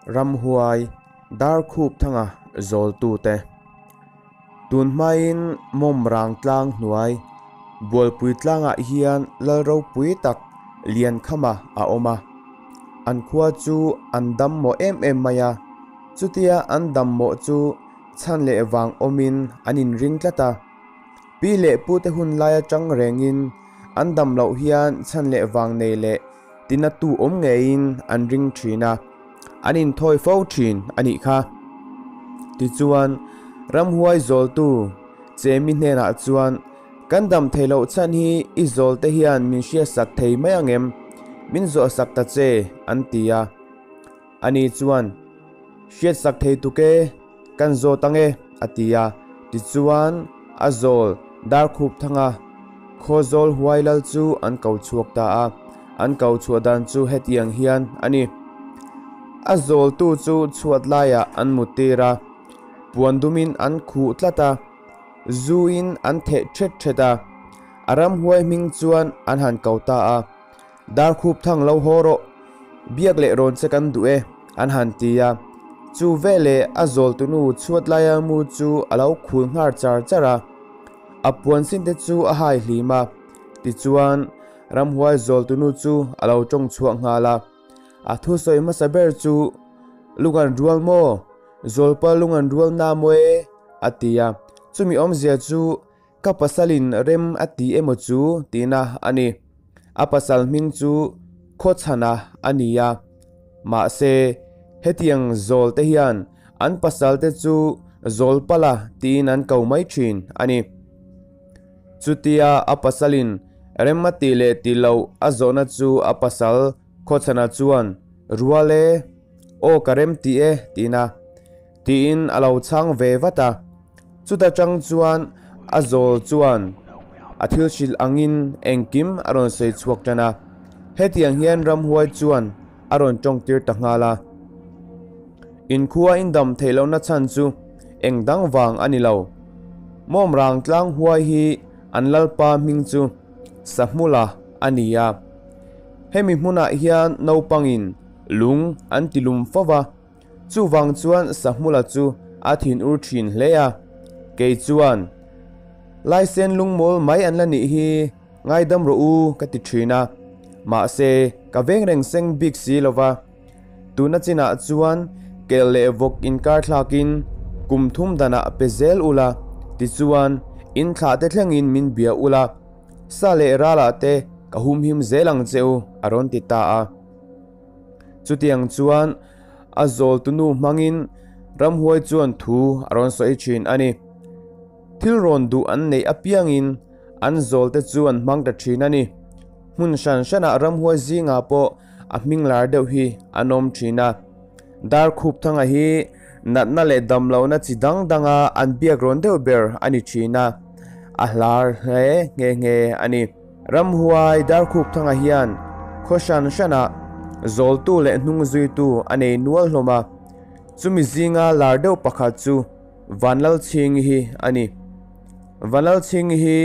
Ramhuai Darkhupthanga zawltute tun hmain Mawmrang tlang hnuai Bualpui tlangah hian lal ropui tak Liankhama a awm a. An khua chu an dam mawh em em mai a, chutia an dam mawh chu chhan leh vang awmin an inring tlat a. Pi leh pute hun lai atang rengin an dam loh hian chhan leh vang nei leh tina tu awm ngeiin an ring thin a, an inthawi fo thin a nih kha. Tichuan, ramhuai zawltu Chemi hnenah chuan, Kan dam thei loh chhan hi i zawlte hian min hriatsak thei mai ang em? Min zawhsak ta che, an ti a. Ani chuan, Hriatsak thei tuk e, kan zawt ang e, a ti a. Tichuan, a zawl Darkhupthanga Khawzawl huai lal chu an ko chhuak ta a. An ko chhuah dan chu hetiang hian a ni. A zawltu chu chhuat laiah an muttir a, puan dumin an khuh tlat a. Zuin an theh thet thet a, a ramhuai hming chuan an han ko ta a, Darkhup thang lo haw rawh, biak leh rawn che kan duh e, an han ti a. Chu veleh a zawltunu chhuat laia mu chu a lo khul nghar char char a, a puan sin te chu a hai hlim a, tichuan ramhuai zawltunu chu a lo tawng chhuak nghal a. A thusawi hmasa ber chu, Lungan rual maw? Zawlpa lungan rual na maw e? a ti a, chumi awmzia chu ka pasalin rem a ti emaw chu tihna a ni. A pasal hming chu Khawchhana a ni a, mahse hetiang zawl te hian an pasal te chu Zawlpala tiin an ko mai thin a ni. Chutia a pasalin rem a tih leh tih loh a zawhna chu a pasal Khawchhana chuan Rual e, aw ka rem ti e tihna. Tiin a lo chhang ve vat a. Chuta chang chuan a zawl chuan a thil hrilh angin engkim a rawn sawi chhuak tan a. Hetiang hian ramhuai chuan a rawn tawngtir ta nghal a. Inkhua indam theih lohna chhan chu eng dang vang a ni lo. Mawmrang tlang huai hi an lalpa hming chu Sahmula a ni a. Hemi hmunah hian naupangin lung an ti lum fo va. Chuvang chuan Sahmula chu a thinur thin hle a, kei chuan, Laisen lungmawl mai an la nih hi, ngaidam rawh u ka ti thin a, mahse ka veng reng seng bik si lo va, tuna chinah chuan kel leh vawk inkar thlakin kum thum danah pe zel ula, tichuan inthlah te thlengin min bia ula, sa leh ralah te ka humhim zel ang che u a rawn ti ta a. Chutiang chuan a zawltunu hmangin ramhuai chuan thu a rawn sawi thin a ni. Thil rawn duh an neih apiangin an zawlte chu an hmang ta thin a ni. Hmun hran hranah ramhuai zingah pawh a hming lar deuh hi an awm thin a. Darkhupthanga hi natna leh damlohna chi dang danga an biak rawn deuh ber a ni thin a, a hlar hle nghe nghe a ni. Ramhuai Darkhupthanga hian khaw hran hranah zawltu leh hnungzuitu a nei nual hlawm a, chumi zinga lar deuh pakhat chu Vanlalchhingi hi a ni. Vanlalchhingi hi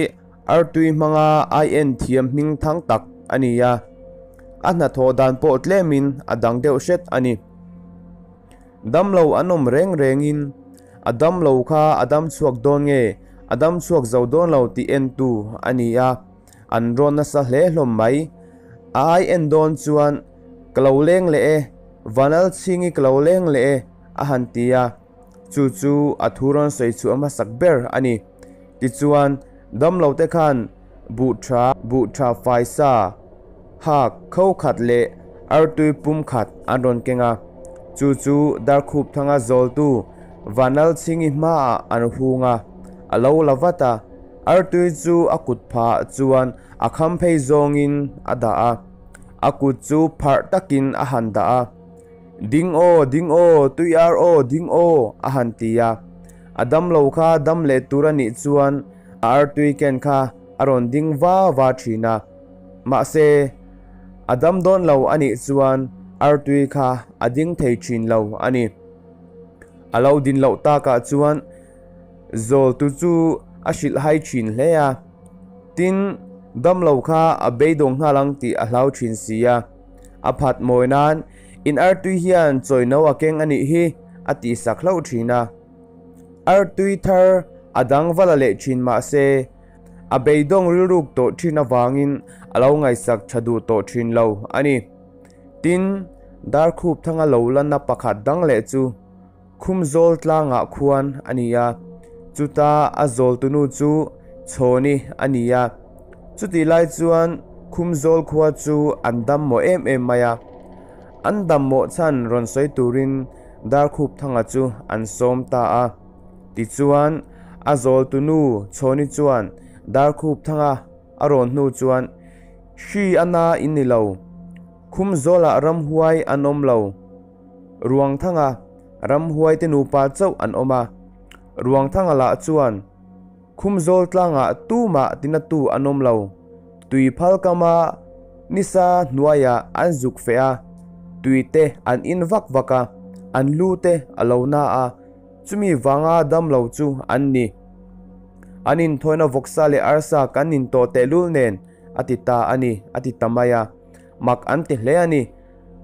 artui hmanga ai-en thiam hming thang tak a ni a, a hnathawh dan pawh tlemin a dang deuh hret a ni. Damlo an awm reng rengin a damlo kha a dam chhuak dawn nge a dam chhuak zo dawn lo tih entu a ni a, an rawn nasa hle hlawm mai. A ai en dawn chuan ka lo leng leh e, Vanalchhingi ka lo leng leh e a han ti a, chu chu a thu rawn sawi chhuah hmasak ber a ni. Tichuan, damlo te khan buh tha, buh tha faisa, hak kho khat leh artui pum khat an rawn keng a, chu chu Darkhupthanga zawltu Vanlalchhingi hmaah an hung a, a lo la vat a, artui chu a kut phah chuan a kham phei zawngin a dah a, a kut chu pharh takin a han dah a, Ding aw, ding aw, tui ar aw, ding aw, a han ti a, a damlo kha dam leh tur a nih chuan a artui ken kha a rawn ding va va thin a. Mahse, a dam dawn lo a nih chuan artui kha a ding thei thin lo a ni. A lo din loh takah chuan zawltu chu a hrilh hai thin hle a, tin, damlo kha a beidawng nghal ang tih a hlau thin si a. A phat mawi nan In artui hian chawino a keng a nih hi, a tihsak hlauh thin a. Artui thar a dang va la leh thin mah se, a beidawng rilruk tawh thin avangin a lo ngaihsak tha duh tawh thin lo a ni. Tin, Darkhup Thanga lo lanna pakhat dang leh chu Khumzawl tlangah khuan a ni a, chuta a zawltunu chu Chhawni a ni a. Chutih lai chuan Khumzawl khua chu an dam mawh em em mai a. An dam mawh chhan rawn sawi turin Darkhup Thanga chu an sawm ta a. Tichuan, a zawltunu Chhawni chuan Darkhup Thanga a rawn hnu chuan, Hri a na in ni lo, Khumzawlah ramhuai an awm lo. Ruangthanga ramhuaite nupa chauh an awm a, Ruangthanga lah chuan Khumzawl tlangah tumah tinatu an awm lo. Tui phal kama nisa hnuaiah an zuk feh a, tui te an in vak vak a, an lu te a lo na a, chumi vanga damlo chu an ni. An inthawina vawksa leh arsa kan intawh tehlul nen a ti ta a ni, a ti ta mai a. Mak an ti hle a ni.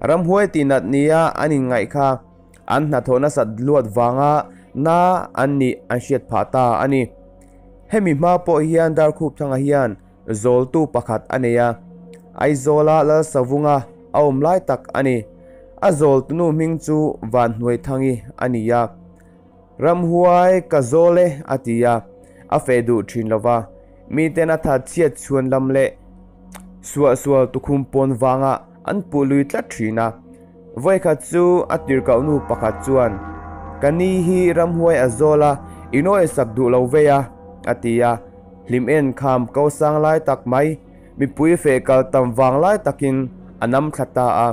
Ramhuai tih nat nia an inngaih kha an hnathawh nasat luat vanga na an nih an hriat phah ta a ni. Hemi hma pawh hian Darkhup Thanga hian zawltu pakhat a nei a, Aizawla Lalsavunga a awm lai tak a ni. A zawltunu hming chu Vanhnuaithangi a ni a. Ramhuai ka zawl e a ti a, a feh duh thin lo va. Miten a that chhiat chhuan lam leh suahsual tukhum pawn vangah an puh lui tlat thin a. Vawikhat chu a tirhkoh nu pakhat chuan, Ka ni hi ramhuai a zawl a, i nawi sak duh lo vei a, a ti a. Hlim en kham ko sang lai tak mai, mipui feh kal tam vang lai takin a nam thla ta a.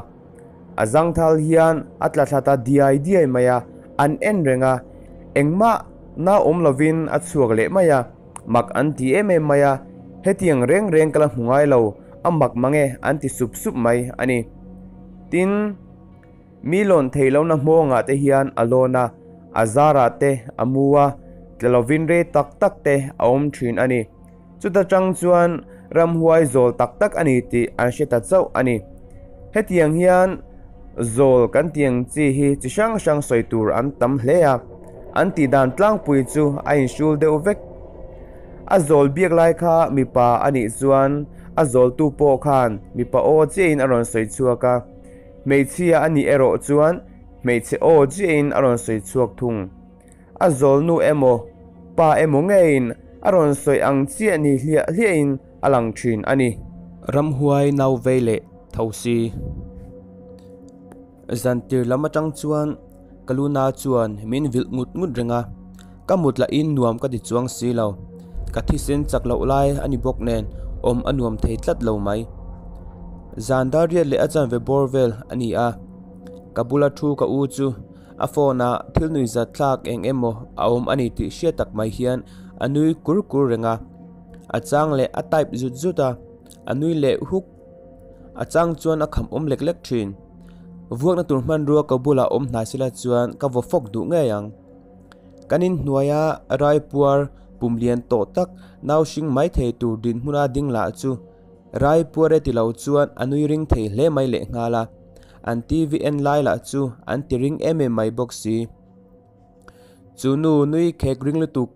A zangthal hian a tla thla ta diai diai mai a, an en reng a, engmah na awm lovin a chhuak leh mai a, mak an ti em em mai a, hetiang reng reng ka la hmu ngai lo, a mak mang e an ti sup sup mai a ni. Tin, mi lawn theih lohna hmawngah te hian a lawn a, a zarah te a mu a, tla lovin rei tak tak te a awm thin a ni. Chuta tang chuan ramhuai zawl tak tak a ni tih an hre ta chauh a ni. Hetiang hian zawl kan tih ang chi hi chi hrang hrang sawi tur an tam hle a, an tih dan tlangpui chu a inhrul deuh vek. A zawl biak lai kha mipa a nih chuan a zawltu pawh khan mipa aw chiahin a rawn sawi chhuak a, hmeichhia a nih erawh chuan hmeichhe aw chiahin a rawn sawi chhuak thung. A zawlnu emaw, pa emaw ngeiin a rawn sawi ang chiah ni hliah hliahin a lang thin a ni. Ramhuai nau vei leh tho si. Zantir lam atang chuan ka luna chuan min vilh ngut ngut reng a, ka mut lahin nuam ka ti chuang si lo. Ka thisen chak loh lai a ni bawk nen awm a nuam thei tlat lo mai. Zan dar riat leh a chanve bawr vel a ni a, ka bula thu ka u chu A phone ah thil nui zat thlak eng emaw a awm a ni tih hriat tak mai hian a nui kur kur reng a, a chang leh a type zut zut a, a nui leh huk. A chang chuan a kham awm lek lek thin. Vuakna tur hmanrua ka bulah awm hnai sela chuan ka vaw fawk duh ngei ang. Kan inhnuaia raipuar pum lian tawh tak nau hring mai thei tur dinhmuna ding lah chu raipuar e ti lo chuan a nui ring thei hle mai lehnghal a. An TV en lai lah chu an ti ring em em mai bawk si. Chu nu nui khek ring lutuk,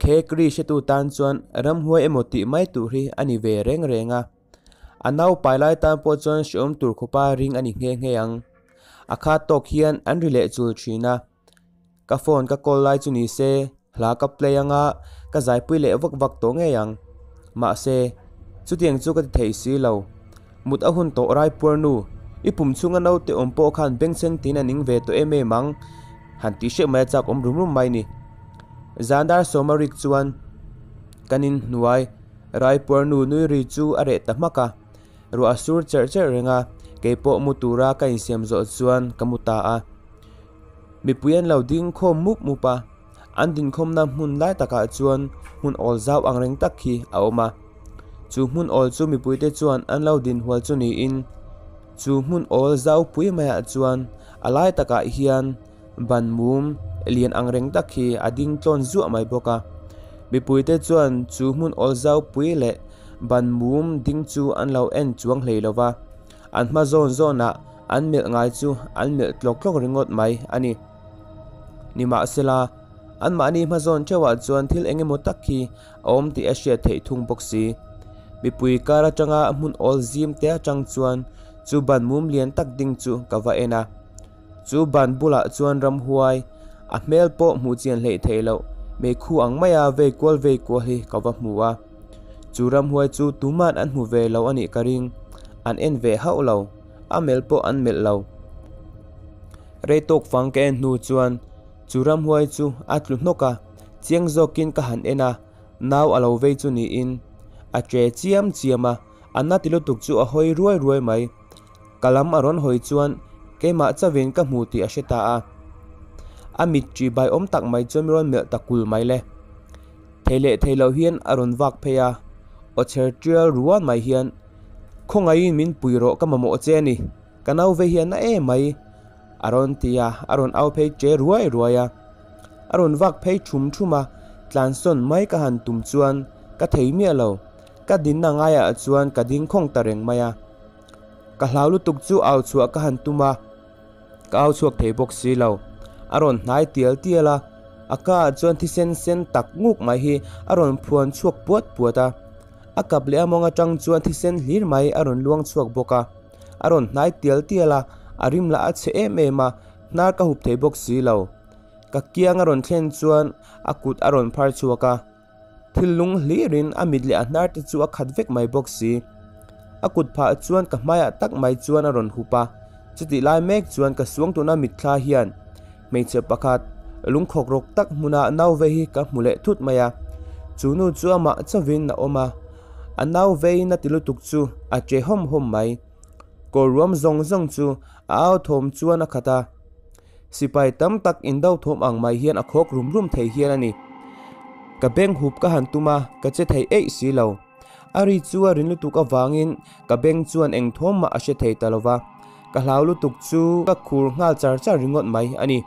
khek ri hretu tan chuan ramhuai emaw tih mai tur hi a ni ve reng reng a. A naupai lai tan pawh chuan hreawm tur khawpa ring a ni nghe nghe ang. A khat tawk hian an ri leh chul thin a. Ka phone ka call lai chu ni se, hla ka play anga ka zaipui leh vak vak tawh ngei ang. Mahse, chutiang chu ka ti thei si lo. Mut a hun tawh Raipuar nu, i pum chhunga naute awm pawh khan bengchheng tiin a ning ve tawh em em ang, han tih hreh mai a chak awm rum rum mai ni. Zan dar sawma rik chuan kan inhnuai Raipuar nu nui ri chu a reh ta hmak a. Ruah a sur cherh cherh reng a, keipawh mu tura ka insiam zawh chuan ka mu ta a. Mipui an lo ding khawm mup mup a, an dinkhawmna hmun lai takah chuan hmun awl zau ang reng tak hi a awm a. Chu hmun awl chu mipuite chuan an lo din hual chu niin chu hmun awl zau pui maiah chuan a lai takah hian ban mum lian ang reng tak hi a ding tlawn zuah mai bawk a. Mipuite chuan chu hmun awl zau pui leh ban mum ding chu an lo en chuang hlei lo va, an hma zawn zawnah. an melh ngai chu an melh tlawk tlawk ringawt mai a ni. Nimahsela, anmahni hmazawn theuhah chuan thil eng emaw tak hi a awm tih a hriat theih thung bawk si. Mipui kar atanga hmun awl zim te atang chuan chu ban mum lian tak ding chu ka va en a. Chu ban bulah chuan ramhuai, a hmel pawh hmuh chian hleih theih loh, meikhu ang maia vei kual vei kual hi ka va hmu a. Chu ramhuai chu tuman an hmu ve lo a nih ka ring, an en ve hauh lo, a melh pawh an melh lo. Rei tawk fang ka en hnu chuan chu ramhuai chu a tlu hnawk a, chiang zawkin ka han en a, nau a lo vei chu niin a che chiam chiam a, a na ti lutuk chu a hawi ruai ruai mai. Ka lam a rawn hawi chuan keimah chauhin ka hmu tih a hre ta a. A mit ṭi bai awm tak mai chuan mi rawn melh ta kul mai le. Thei leh thei loh hian a rawn vak phei a, aw chher ṭial ruan mai hian, Khawngaihin min pui rawh ka mamawh che a ni, ka nau ve hian a em mai, a rawn ti a, a rawn au phei ṭe ruai ruai a. A rawn vak phei ṭhum ṭhum a, tlansawn mai ka han tum chuan ka thei miah lo, ka dinna ngaiah chuan ka ding khawng ta reng mai a. Ka hlau lutuk chu au chhuah ka han tum a, ka au chhuak thei bawk si lo. A rawn hnai tial tial a, a ka ah chuan thisen sen tak nguk mai hi a rawn phuan chhuak puat puat a. A kap leh a mawng atang chuan thisen hlir mai a rawn luang chhuak bawk a. A rawn hnai tial tial a, a rim lah a chhe em em a, hnar ka hup thei bawk si lo. Ka kiang a rawn thlen chuan a kut a rawn phar chhuak a. Thil lung hlirin a mit leh a hnar te chu a khat vek mai bawk si. A kut phah chuan ka hmaiah tak mai chuan a rawn hup a, chutih lai mek chuan ka suang tuna mitthla hian hmeichhe pakhat lungkhawk rawk tak hmuna nau vei hi ka hmu leh thut mai a. Chu nu chu amah chauhin a awm a, a nau veiin a ti lutuk chu a che hawm hawm mai. Kawr ruam zawng zawng chu a au thawm chuan a khat a. Sipai tam tak indo thawm ang mai hian a khawk rum rum thei hian a ni. Ka beng hup ka han tum a, ka che thei eih si lo. A ri chu a rin lutuk avangin ka beng chuan eng thawm mah a hre thei ta lo va, ka hlau lutuk chu ka khur nghal char char ringawt mai a ni.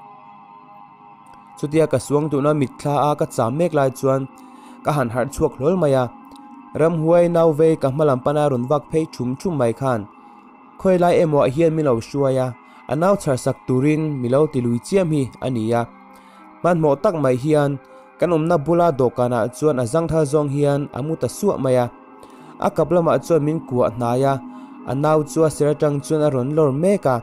Chutia ka suang tuna mitthla a ka cham mek lai chuan ka han harh chhuak hlawl mai a, ramhuai nau vei ka hma lam pana rawn vak phei thum thum mai khan Khawi lai emaw ah hian min lo hruai a, a nau chhar sak turin mi lo ti lui chiam hi a ni a. Hmanhmawh tak mai hian kan awmna bula dawhkan ah chuan a zangthal zawng hian a mu ta suah mai a. A kap lamah chuan min kuah hnai a, a nau chu a ser atang chuan a rawn lawr mek a.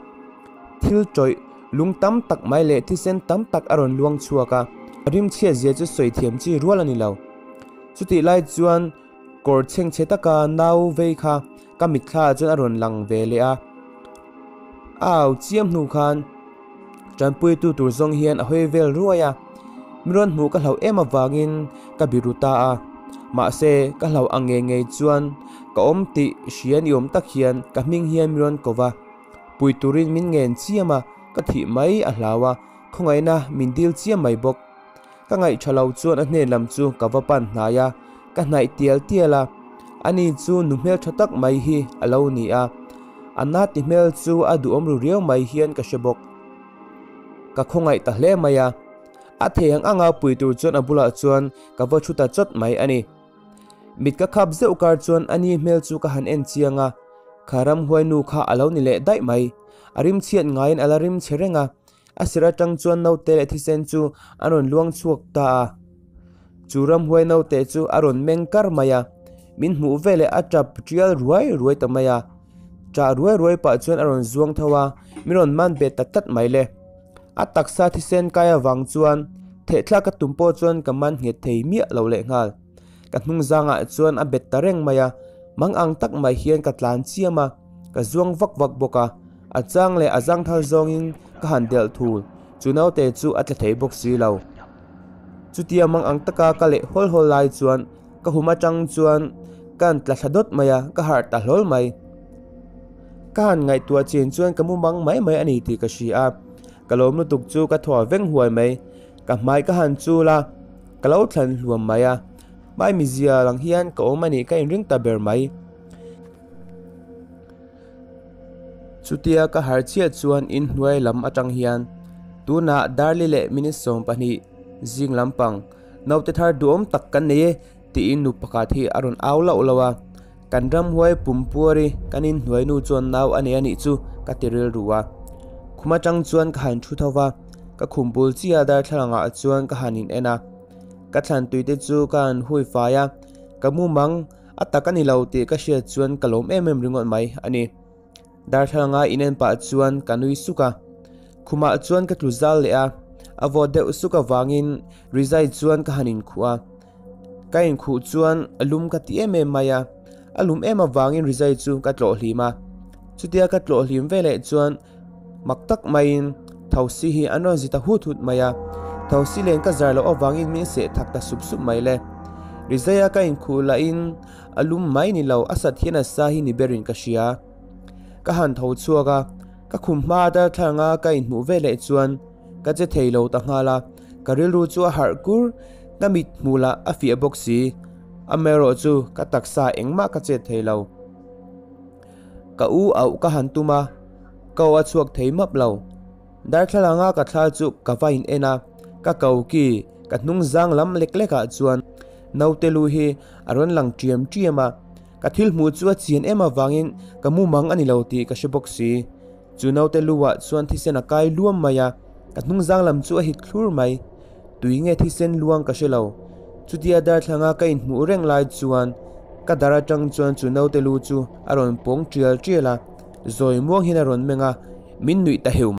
Thil tawih lung tam tak mai leh thisen tam tak a rawn luang chhuak a, rimchhiat zia chu sawi thiam chi rual a ni lo. Chutih lai chuan Kawr chhengchhe taka nau vei kha ka mitthla ah chuan a rawn lang ve leh a. A au chiam hnu khan tanpuitu tur zawng hian a hawi vel ruai a. Mi rawn hmuh ka hlauh em avangin ka biru ta a. Mahse ka hlauh ang ngei ngei chuan ka awm tih hria ni awm tak hian ka hming hian mi rawn ko va. Pui turin min ngen chiam a, ka thih mai a hlau a, khawngaihna min dil chiam mai bawk. Ka ngaih tha lo chuan a hnen lam chu ka va pan hnai a, ka hnaih tial tial a. Ani chu nu hmel tha tak mai hi a lo ni a, a na ti hmel chu a duhawm ru riau mai hian ka hre bawk. Ka khawngaih ta hle mai a, a thei ang anga pui tur chuan a bulah chuan ka va thu ta chawt mai a ni. Mit ka khap zeuh kar chuan ani hmel chu ka han en chiang a, kha ramhuai nu kha a lo ni leh daih mai. A rimchhiat ngaiin a la rimchhe reng a, A sir atang chuan naute leh thisen chu a rawn luang chhuak ta a. Chu ramhuai naute chu a rawn meng kar mai a, min hmuh veleh a tap tial ruai ruai ta mai a. Ṭah ruai ruai pah chuan a rawn zuang tho a, min rawn man bet ta tlat mai le. A taksa thisen kai avang chuan thehthlak ka tum pawh chuan ka man nghet thei miah lo lehnghal. Ka hnung zangah chuan a bet ta reng mai a, mang ang tak mai hian ka tlan chiam a, ka zuang vak vak bawk a. A chang leh a zangthal zawngin ka han delh thul, chu naute chu a tla thei bawk si lo. Chutia mang ang taka ka leh hawl hawl lai chuan ka hum atang chuan ka han tla thla dawt mai a, ka harh ta hlawl mai. Ka han ngaihtuah chin chuan ka mu mang mai mai a ni tih ka hria a, ka lawm lutuk chu ka thaw veng huai mai. Ka hmai ka han chul a, ka lo thlan hluam mai a, hmai mizia lang hian ka awm a nih ka inring ta ber mai. Chutia ka har chiah chuan inhnuai lam atang hian tunah Darli leh minute 12 zing lampang naute thar duhawm tak kan nei e tiin nu pakhat hi a rawn au lauh lauh a. Kan ramhuai pumpuari kan inhnuai nu chuan nau a nei a nih chu ka ti rilru a. Khum atang chuan ka han thu tho va, ka khum bul chiah darthlalang ah chuan ka han in en a. Ka thlan tui te chu ka han hui fai a, ka mumang a tak a ni lo tih ka hriat chuan ka lawm em em ringawt mai a ni. Darthlalanga inen pah chuan ka nui suk a, khumah chuan ka tlu zal leh a, a vawt deuh suk avangin rizai chuan ka han inkhuh a, ka inkhuh chuan a lum ka ti em em mai a, a lum em avangin rizai chu ka tlawh hlim a, chutia ka tlawh hlim veleh chuan mak tak maiin thosi hi an rawn zi ta hut hut mai a, thosi len ka zar loh avangin min seh thak ta sup sup mai le, rizaia ka inkhuh lahin a lum mai ni lo, a sat hian a sa hi ni berin ka hria. Ka han tho chhuak a, ka khum hma darthlanga ka inhmuh ve leh chuan ka che thei lo ta nghal a, ka rilru chu a harh kur, ka mit hmuh lah a fiah bawk si. Amaherawh chu ka taksa engmah ka chet thei lo. Ka u auh ka han tum a, ka aw a chhuak thei map lo. Darthlalanga ka thla chu ka va in en a, ka ko ki ka hnung zang lam lek lek ah chuan naute lu hi a rawn lang ṭiam ṭiam a, ka thil hmuh chu a chian em avangin ka mumang a ni lo tih ka hre bawk si. Chu naute lu ah chuan thisen a kai luam mai a, ka hnung zang lam chu a hit thlur mai. Tui nge thisen luang ka hre lo. Chutia darthlanga ka inhmuh reng lai chuan ka dar atang chuan chu naute lu chu a rawn pawng ṭial ṭial a, zawi muang hian a rawn meng a, min nuih ta heu mai.